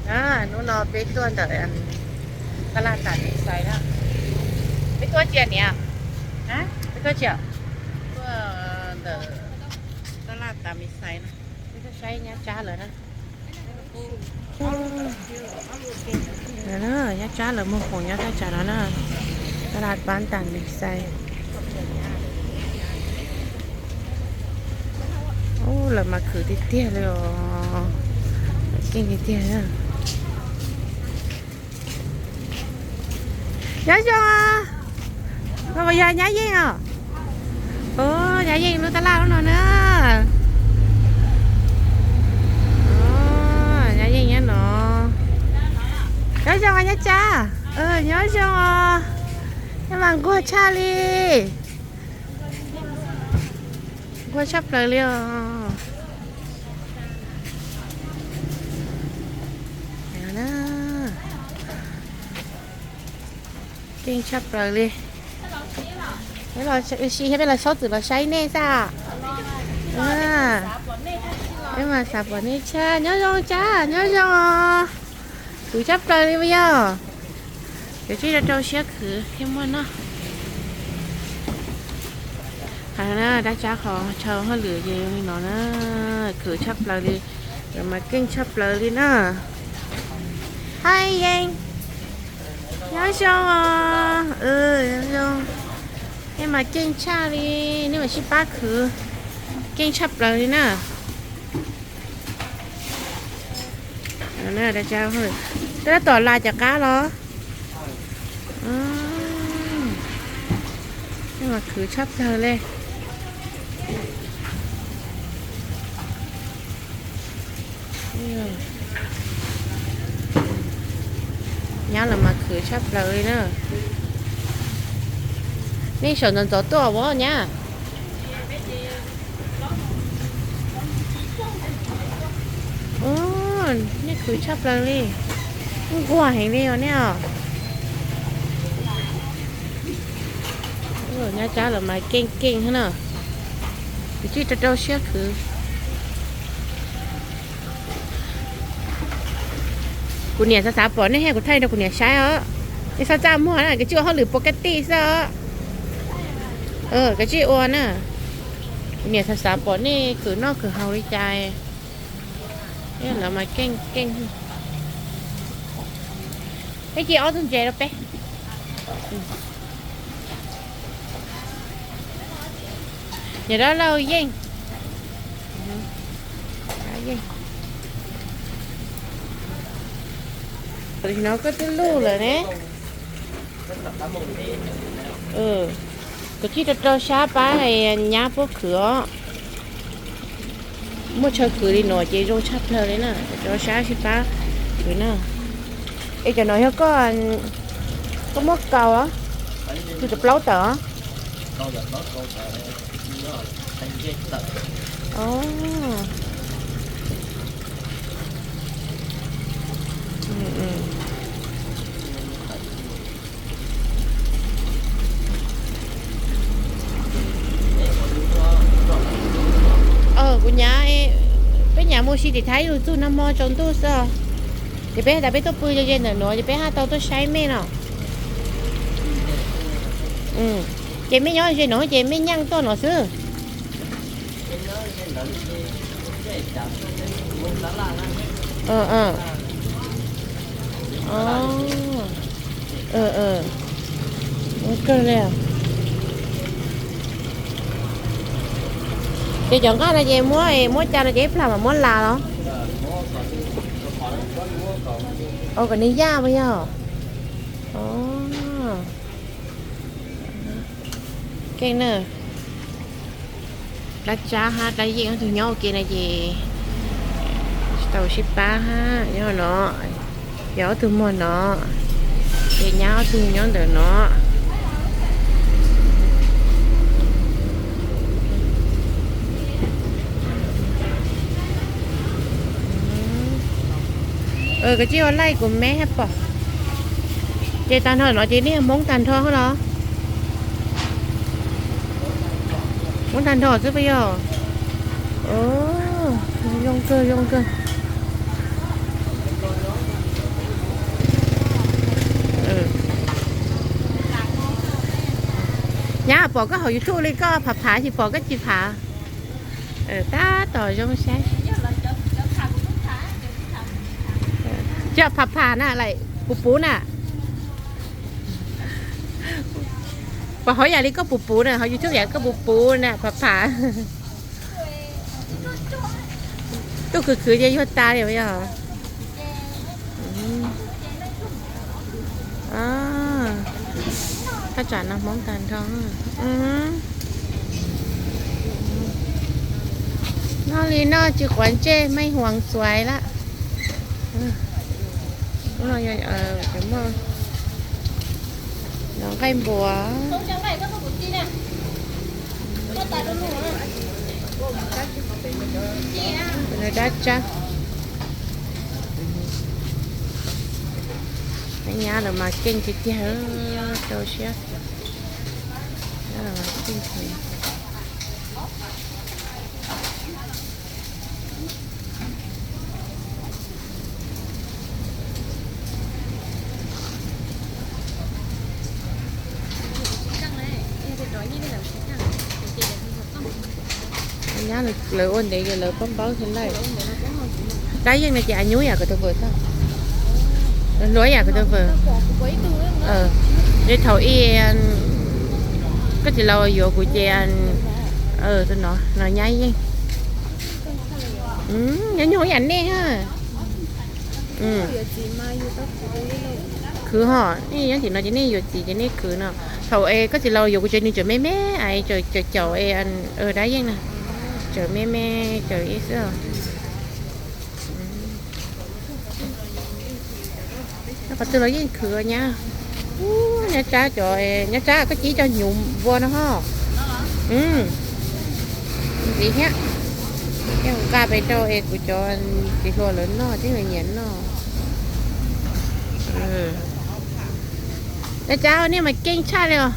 Hnub no peb tuaj ntawm tab laj tas Mexais na. Peb tuaj tsia niam? Peb tuaj tsia? Tuaj ntawm tab laj tas Mexais na. Peb tuaj saib nyab Tsab lawm na. Nyab Tsab lawv muag khoom nyob thaj tsam no na. Tab laj pab tas Mexais. Ub, lawv mas khwv tiag tiag li os. Keej tiag tiag na. Nyob zoo os. Koj puas yog Nyab Yeej os? Nyab Yeej lub tab laj lub no na. Nyab Yeej nyob no. Nyob zoo os Nyab Tsab. Nyob zoo os. Nyob mas nquag tshaj li. Nquag tshaj plaws li os. Keej tshaj plaws li. Peb los saib txwm los saib nej xwb. Peb mas xav pom nej tshaj. Nyob zoo Tsab, nyob zoo os. Khwv tshaj plaws li puas yog? Kav tsij rau rau siab khwv thiaj muaj noj. Qhov na dab Tsab qhov chaw hauj lwm ces li no na, khwv tshaj plaws li, lawv mas keej tshaj plaws li na. Hais Yeej, nyob zoo os. Nyob zoo. Nej mas keej tshaj li, nej mas sib pab khwv, keej tshaj plaws li na. Twb tab tom las cov qab los. Mas khwv tshaj plaws li. Nyab los mas khwv tshaj plaws li na. Nej saum ntxov ntxov tuaj os nyab. Nej khwv tshaj plaws li. Nquag heev li os nej os. Nyab Tsab los mas keej keej thiab na. Kav tsij rau rau siab khwv. Kuv niam xav xav pom nej thiab kuv thaij rau kuv niam saib os. Nej txhob txaj muag na, kav tsij ua hauj lwm puas kaj tij xwb os. Kav tsij ua na. Kuv niam xav xav pom nej khwv noj khwv haus li cas. Lawv mas keej keej. Peb cia ob tug ntses rau peb. Yog dab laug Yeej. Tam sim no koj twb luj lawm ne. Kav tsij rau rau siab pab nyab puab khwv os. Muaj chaw khwv li no ces zoo tshaj plaws li na, rau siab sib pab khwv na. Es cov no yog koj, koj muab kaus, tus cov plaub tawm. Kuv nyav, peb nyav mus si tim Thaib lug txug nag hmo tsaus ntuj xwb. Ces peb has tas peb tuaj pw ze ze ntawm nuav ces peb haj tau tuaj saib mej no. Ces mej nyob ze no ces mej nyaaj tuaj no xwb. Kawg li. Ces cov nqaj no ces muab, muab cas no ces ib plag mam muab las los? Kom nws yaj puas yog? Keej na. Dab Tsab hab Dab Yeej ob tug nyob ua ke na ces tsis tau sib pab hab nyob no. Yog ob tug muag no, ces nyab ob tug nyob ntawm no. Koj tsis ua laij kuv me hab pom. Ces tag nrho no ces nej yog Hmoob tag nrho hab los? Hmoob tag nrho xwb puas yog? Zoo kawg, zoo kawg. Pom koj hauv YouTube li koj phav phav tsis pom koj tsis phav. Tab tom zoo saib. Cov phav phav na lawm puv puv na. Pom hauv yam li koj puv puv na, hauv YouTube yam koj puv puv na phav phav. Tuaj khwv khwv ces yuag tas li yog. Thaj tsam no Hmoob tag nrho. Noj li noj tsis quav ntsej, meej huav xuav lawm. Muaj nqaij npua, dab tsab. Nyab lawv mas keej tiag tiag, rau siab. Nyab lawv mas keej heev. Nyab lawv ua ntev ces lawv paub npaub thiab lawm. Dab yeej no ces a nyub yam kuv tus vawm xwb, hluas yam kuv tus vawm. Ces thaum ub koj txiv laus yuav kuv ces tus no no nyab yeej, nyob nyuj yam nej. Khwv ho, nej nyob tim no ces nej yuav txiv ces nej khwv no. Thaum es koj txiv laus yuav kuv ces nws tseem me me, caum caum es dab yeej na, tseem me me, caum ib xwb. Qhov twg los yeej khwv nyab. Nyab Tsab cov, Nyab Tsab koj cia cov hnyuv npua no ho. Ntxiv thiab. Nqa pem rau es kuv cov txiv hluas lawv noj thiab lawv nyiam noj. Nyab Tsab, nej mas keej tshaj li os.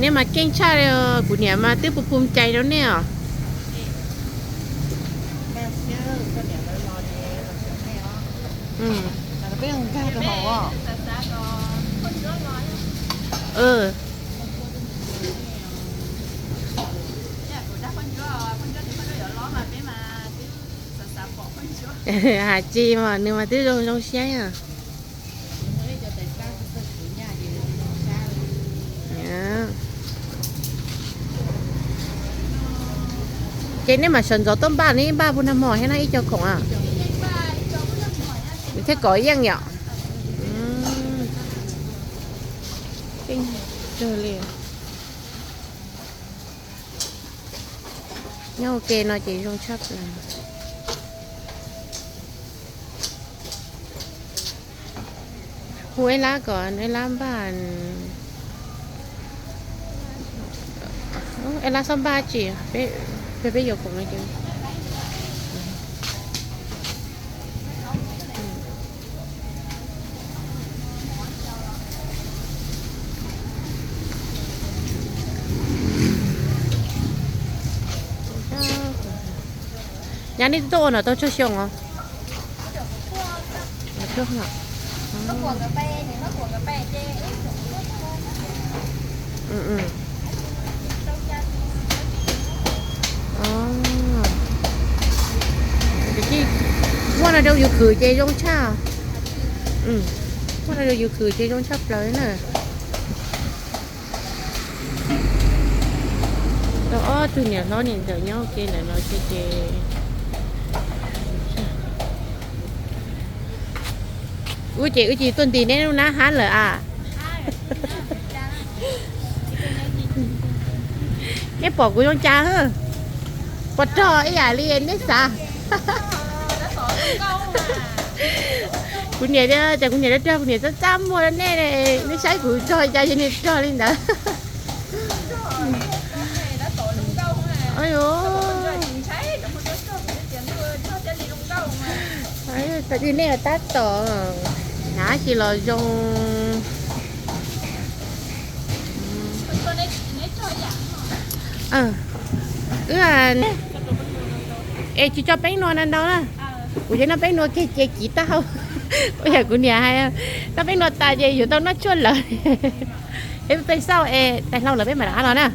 Nej mas keej tshaj li os, kuv niam mas twb pum pum cai rau nej os. Has tsis mas nws mas twb zoo zoo siab. Ces nej mam sawv ntxov tuaj npaj, nej npaj puag nag hmo thiab no ib co khoom a? Nws thiaj kov yeej yom. Keej kawg li. Nyob ua ke no ces zoo tshaj plaws. Hu Eb Lab kom Eb Lab npaj, Eb Lab txhob npaj tsis, peb yuav khoom no ces. Nyab, nej tuaj ua no tau tsawg xyoo os? Muaj no rau yus khwv ces zoo tshaj. Muaj no rau yus khwv ces zoo tshaj plaws na. Tau ob tug niam hlob niam ntxawm nyob ua ke ntawm no ces, wb ces wb cia li tuaj nti neb lub nab hab lawm as. Neb pom kuv zoo cas? Pom rog ib yam li neb xav. Kuv niam tias, cas kuv niam rog rog, kuv niam txaj txaj muag rau nej, nej saib kuv rog cas yog niag rog li ntawd. Thaum twg nej tab tom hnav tsis los zoo. Wb, es tsis tso peeb no ntau na. Kuv ces noj peb nua kiag ces kiv taub hau. Ua yam kuv niam hais, noj peb nua tas ces yuav tau noj tshuaj lawm. Peb peb xauj es tais hlau lawm peb mam rov qab los na.